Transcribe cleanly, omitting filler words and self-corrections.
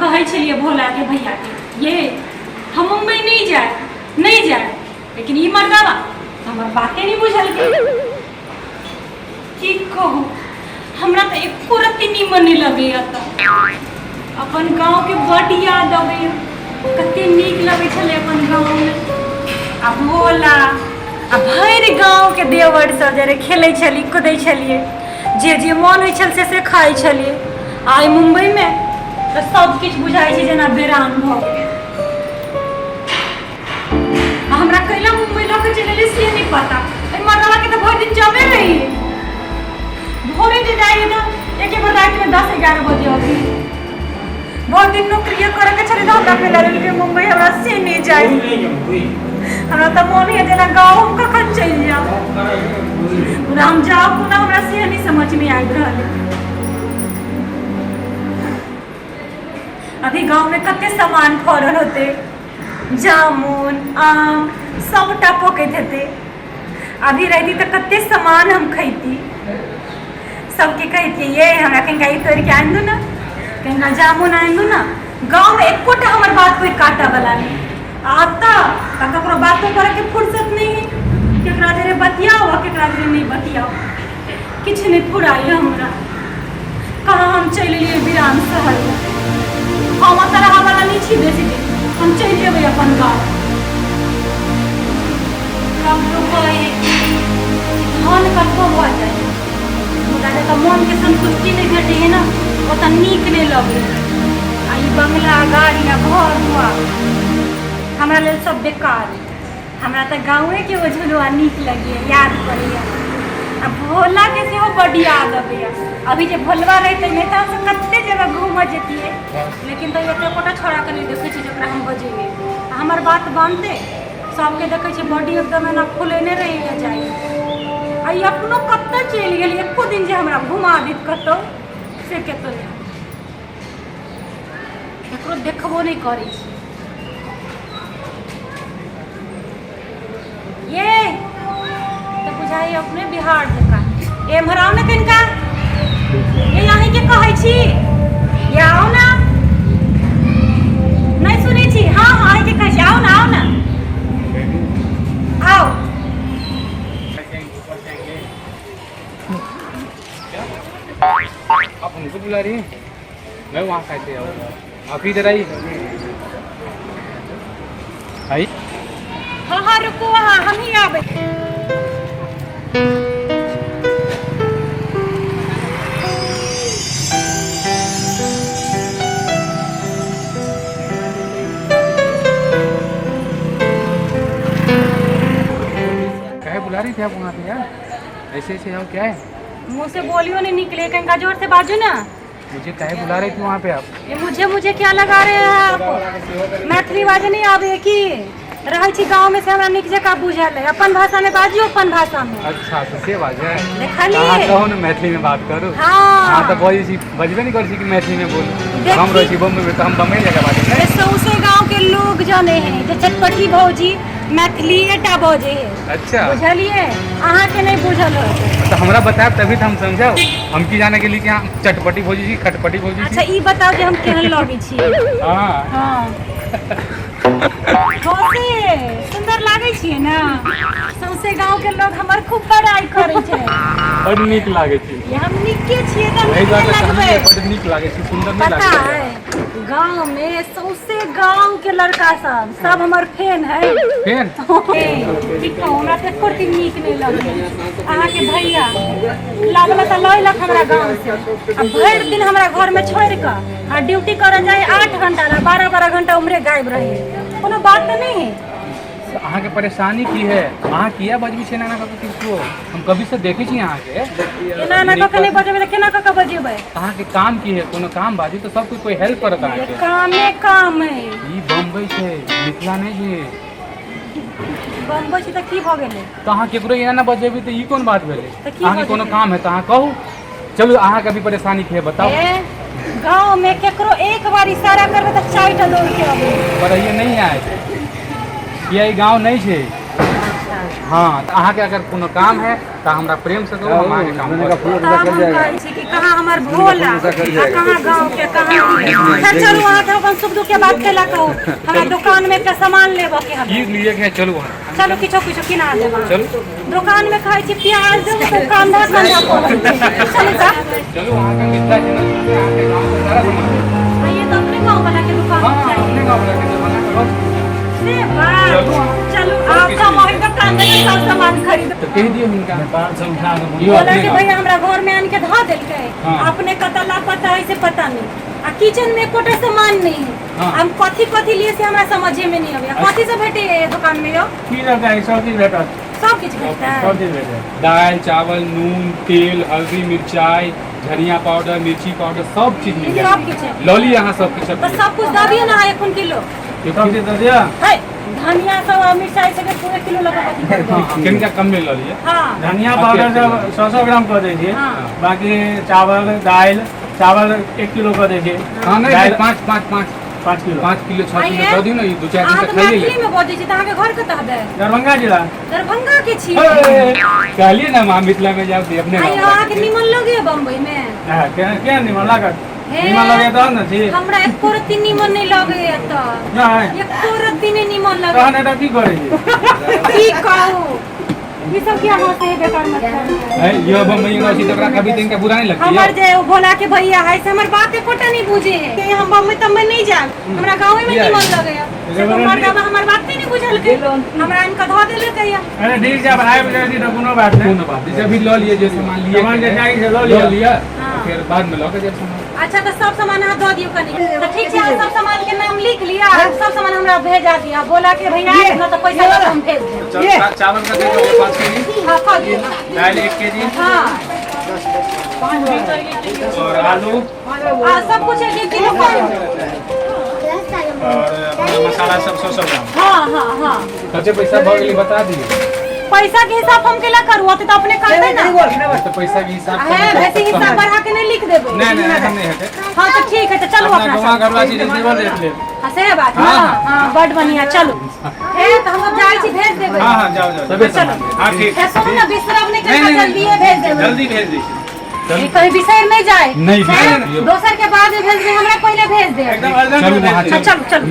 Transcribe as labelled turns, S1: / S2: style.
S1: कहै छलियै भोलाके भैयाके, ये हम मुम्बई नहि जायब, नहि जायब, लेकिन ई मर्दाबा हमर बाते नहि बुझलकै। की कहू, हमरा तऽ एको रत्ती नीमन नहि लगैया। तऽ अपन गाँवके बड्ड याद अबैया, कते नीक लगै छलै अपन गाँवमे। आ भोला आ भरि गाँवके देवर सब जरे खेलै छली, कुदै छलियै, जे जे मोन होइ छल से से खाइ छलियै। आ एहि मुम्बईमे तऽ सब किछु बुझाइ छै जेना बेरान भऽ गेलै। आ हमरा कैला मुम्बई लऽ के चलि एलै से नहि पता। एहि मर्दवा के तऽ भरि दिन जबे रही, भोरे जे जाइ तऽ एके बेर रातिमे 10-11 बजे अबी। भरि दिन नौकरिए करे के छलै तऽ हमरा कैला लेलकै मुम्बई, हमरा से नहि जाइ। हमरा तऽ मोन होइए जेना गाँव हम कखन चलि जाउ। पूरा हम जाउ कोना, हमरा से नहि समझमे आबि रहल है। अभी गाँवमे कते सामान फड़ल होतै, जामुन आम सबटा पकैत हेतै। अभी रहती तऽ कते सामान हम खैती, सबके कहितियै, ये हमरा कनिका ई तोड़िके आनि दू ने, कनिका जामुन आनि दू ने। गाँवमे एकोटा हमर बात कोइ काटऽ वाला नहि। आ एतऽ तऽ ककरो बातो करऽके फुर्सत नहि है। केकरा जरे बतियाउ आ केकरा जरे नहि बतियाउ, किछु नहि फुराइए हमरा। कहाँ हम चलि एलियै बिरान शहरमे। हम ओतऽ रहऽवला नहि छी बेसी दिन, हम चलि जेबै अपन गाँव। सब लोक कहै है कि धन कतबो भऽ जाइ, मुदा जतऽ मोनके संतुष्टि नहि भेटै है ने, ओतऽ नीक नहि लगै है। आ ई बंगला गाड़ी आ घर दुआर हमरा लेल सब बेकार है। हमरा तऽ गाँवेके ओ झुलुआ नीक लगैए, याद पड़ैए। आ भोलाके सेहो बड्ड याद अबैए। अभी जे भोलवा रहितै नहि तऽ हमसब कते जगह घूमऽ जैतियै, लेकिन तैयो एकोटा छौड़ाके नहि देखै छियै जे ओकरा हम बजेबै आ हमर बात मानतै। सबके देखै छियै बॉडी एकदम एना फुलेने रहैए जाइ। आ ई अपनो कतऽ चलि गेल? एको दिन जे हमरा घुमा देत कतहु, से कतहु नहि। ककरो देखबो नहि करै छी। ये तऽ बुझाइ अपने बिहार जकाँ। एम्हर आउ ने कनिका। ये, अहीँके कहै छी, ये आउ ने। नहि सुनै छी? हँ हँ, अहीँके कहै छी, आउ ने, आउ ने, आउ।
S2: आप हमको बुला रही हैं? मैं वहाँ कैसे आऊँ? आप इधर आई आई।
S1: हाँ हाँ, रुकू वहाँ, हम ही आबै।
S2: काहे बुला रही थी आप वहाँ पे यार? ऐसे ऐसे आओ, क्या है?
S1: मुँह से बोलियो नहीं निकले, कहीं जोर से बाजू ना।
S2: मुझे काहे बुला रही थी वहाँ पे आप?
S1: ये मुझे मुझे क्या लगा रहे हैं आप? मैथिली बाजे नहीं आवे की? रहै छी गाँव में से हमरा नीक जकाँ बुझल है। अपन भाषा में बाजियो, अपन भाषा में।
S2: अच्छा, तो से बात है।
S1: देखलिए?
S2: अहाँ कहू ने मैथिली में बात करू।
S1: हाँ।
S2: अहाँ तऽ बजै छी, बजबे नहीं करै छी कि मैथिली में बोलू।
S1: देखी।
S2: हम रहै छी बम्बई में तऽ हम बम्बई जगह बाजै
S1: ये सौंसे गाँव के लोग जाने हैं जे चटपटी भौजी मैथिलीए टा बजे है।
S2: अच्छा।
S1: बुझलिए? अहाँके नहीं बुझल होत।
S2: तो हमरा बतायब तभी तो हम समझाओ। हम की जाने के लिए कि हाँ चटपटी भौजी छी, खटपटी भौजी
S1: अच्छा
S2: छी।
S1: ई बताओ जे हम केहन लगै छी?
S2: हाँ।
S1: हाँ, हँसे सुंदर लागै छियै ने? सौंसे गाँव के लोग हमर खूब बड़ाई करै छै।
S2: बड नीक लागै छै।
S1: ये हम नीके छियै तऽ
S2: वही
S1: नीके
S2: बात
S1: लगबै।
S2: बड नीक लागै छै, सुंदर नहीं
S1: पता
S2: लागै
S1: है,
S2: छै।
S1: गाँव में सौंसे गाँव के लड़का सब सब हमर फैन है।
S2: फेर?
S1: की कहू, हमरा तऽ एको रत्ती नीक नहि लगै। अहाँके भैया लागल तऽ लऽ एलक हमरा गाँव से आ भरि दिन हमरा घरमे छोड़ि कऽ आ ड्यूटी करऽ जाइ 8 घंटा ला, 12-12 घंटा उम्हरे गायब रहे। कोनो बात तऽ नहि है।
S2: अहाँके परेशानी की है? अहाँ किया बजबै छियै एना कऽ के किछो? हम कभी से देखै छी अहाँके।
S1: एना एना कऽ के नहि बजेबै तऽ केना कऽ के बजेबै?
S2: अहाँके काम की है? कोनो काम बाजू तऽ सब कोइ कोइ हेल्प करत अहाँके।
S1: कामे काम है।
S2: ई बम्बई छै, मिथिला नहि छै।
S1: बम्बई छै तऽ की भऽ गेलै?
S2: तऽ अहाँ केकरो एना ना बजेबै तऽ ई कोन बात भेलै?
S1: तऽ की
S2: अहाँके
S1: भऽ
S2: कोनो
S1: जेतै?
S2: काम है तऽ अहाँ कहू। चलू, अहाँके अभी परेशानी की है, बताउ।
S1: ए, गाँव में केकरो एक बार इशारा करबै तऽ चारि टा दौड़ के अबै।
S2: पर ये नहीं आए, किया? ई गाँव नहीं छै। हाँ, तऽ अहाँके अगर कोनो काम है तऽ हमरा प्रेम से कहू, हम अहाँके काम कऽ देब।
S1: तब हम कहै छी कि कहाँ हमर भोला आ कहाँ गाँव के, कहाँ। खैर चलू, अहाँके अपन सुख दुख के बात केला कहू, हमरा दुकान में एकटा सामान लेबऽ के हवे।
S2: की लिए के है? चलू अहाँ।
S1: चलू, किछो किछो किना देब अहाँ।
S2: चलू।
S1: दुकान में कहै छी प्याज देब तऽ कंधा कंधा पड़ल। चलू तऽ।
S2: चलू, अहाँके मिथिला चैनल से अहाँके गाँव के सारा सामान देब।
S1: आ ये तऽ अपने गाँव वाला के दुकान
S2: हाँ,
S1: छै।
S2: अपने गाँव वाला के दरभंगा के बस।
S1: से बात।
S2: चलू अहाँ।
S1: चलू, आब तऽ हम ओहि दुकान में सब सामान खरीद।
S2: तऽ कहि दियौ हिनका।
S3: 500 उठा के
S2: इहो
S1: बोला
S2: अपने
S1: कि
S2: गाँव।
S1: भैया हमरा घर में आन के धऽ देलकै।
S2: हाँ।
S1: अपने कतऽ लापता है से पता नहीं, आ किचन में एकोटा सामान नहीं है।
S2: हाँ।
S1: हम कथी कथी लिए से हमरा समझे में नहीं आवे। कथी सब भेटे है दुकान में यो?
S3: की लगता है, सब चीज भेटत।
S1: सब किछु भेटता है?
S3: सब चीज भेटत।
S2: दालि, चावल, नून, तेल, हल्दी, मिरचाई, धनिया पाउडर, मिर्ची पाउडर, सब चीज मिल
S1: सब
S2: जायत।
S1: किछु है।
S2: लऽ लिअ अहाँ सब किछु।
S1: तऽ सब कुछ दऽ दियौ ने अहाँ एखन किलो।
S3: सब चीज दऽ दिअ।
S1: है, धनिया सब आ मिरचाई सब पूरे किलो लगा कथी करबै?
S2: हाँ, कनिका कम में लऽ लिअ।
S1: हाँ।
S3: धनिया पाउडर सब 100 100 ग्राम कऽ दै छियै।
S1: हाँ।
S3: बाकी चावल, दालि, चावल 1 किलो कऽ दै छियै।
S2: हाँ, नहीं।
S3: दालि-
S2: पाँच पाँच पाँच।
S3: 5 किलो।
S2: 5 किलो, 6 किलो
S1: आइए।
S2: दऽ दियौ ने, ई 2-4 दिन
S1: अहाँ
S2: तक
S1: तऽ
S2: खाइए
S1: मैथिली
S2: लेब।
S1: में बजै छी, तऽ अहाँके घर कतऽ हबै?
S3: दरभंगा जिला।
S1: दरभंगा के छियै?
S2: कहलिए ना, वहाँ मिथिला में जाओ तो अपने
S1: आइयो,
S2: गाँव
S1: अहाँके निमन लगैया बम्बई में?
S3: हाँ, केहन केहन निमन लागत?
S1: हे।
S3: निमन लगैया तहन ने छी।
S1: हमरा एको रत्ती निमन नहि लगैया तऽ।
S3: नहि?
S1: एको रत्ती नहि निमन
S3: तहन
S1: लगैया।
S3: एतऽ की करै छी?
S1: की कहू, ई सब क्या हंसे है, बेकार मत करू।
S2: है यो बम्बई में छी तो ओकरा कभी तिनका बुरा नहीं लगती।
S1: हमर जे ओ भोला के भैया है से हमर बात एकोटा नहीं बुझे है कि हम बम्बई तम्बई नहीं जाएब, हमरा गाँवे में
S2: किया?
S1: निमन लगैया। से तो मर्दाबा हमर बात नहीं बुझलकै, हमरा इनका धऽ देलकै।
S3: अरे ठीक छै, आब आबि जाइ छी तऽ कोनो बात नहि।
S2: कोनो बात नहीं, जब भी लऽ लिए जे सामान लिए
S3: सामान जे चाही से लऽ
S2: लऽ
S3: लिअ।
S2: लिअ।
S1: हाँ।
S2: फिर बाद में लऽ के जायब सामान।
S1: अच्छा, तऽ सब सामान अहाँ दऽ दियौ कनि। तऽ ठीक छै, अहाँ सब सामान के नाम लिख लिअ आ सब सामान हमरा भेजा दिअ। भोला के भैया आयत ने तऽ पैसा लऽ कऽ हम भेज देब।
S3: चावल कते कहबै? 5 केजी?
S1: हाँ, कऽ दियौ।
S3: दालि 1 केजी।
S1: हाँ।
S3: और आलू?
S1: आ सब कुछ 1-1 किलो कऽ दियौ।
S3: और अपना मसाला सब 100 100 ग्राम।
S1: हाँ।
S2: कते पैसा भऽ गेलै, बता दियौ।
S1: पैसा के हिसाब हम केला करू? ओते तऽ अपने करतै ने।
S2: तऽ पैसा के हिसाब
S1: है, वैसे हिसाब बढ़ा के नहीं लिख देबै।
S3: नहीं नहीं, एहन नहि हेतै।
S1: हाँ, तऽ ठीक है, तऽ चलू।
S3: अपना
S1: अपना
S3: गाँव
S1: सब
S3: घरवा छी, रिजनेबल रेट लेब।
S1: हाँ, से बात। हाँ हाँ, बड बढ़िया। चलू हे, तऽ हम सब जाइ छी, भेज देबै।
S3: हाँ हाँ, जाओ जाओ।
S2: सबे सामान।
S3: हाँ, ठीक।
S1: हे, सुनू ने, बिसरब नहि।
S3: नहीं,
S1: कनिका
S3: नहीं,
S1: जल्दिए भेज देबै।
S3: जल्दी भेज दै छी।
S1: ई कहीं बिसरि नहि जाए।
S2: नहि
S1: हैं?
S2: बिसरब।
S1: दोसर के बाद में भेज देबै, हमरा पहिले भेज देब।
S3: एकदम अर्जेंट
S2: चलू
S3: में
S2: वहाँ।
S3: भेज दै छी।
S1: चलू चलू।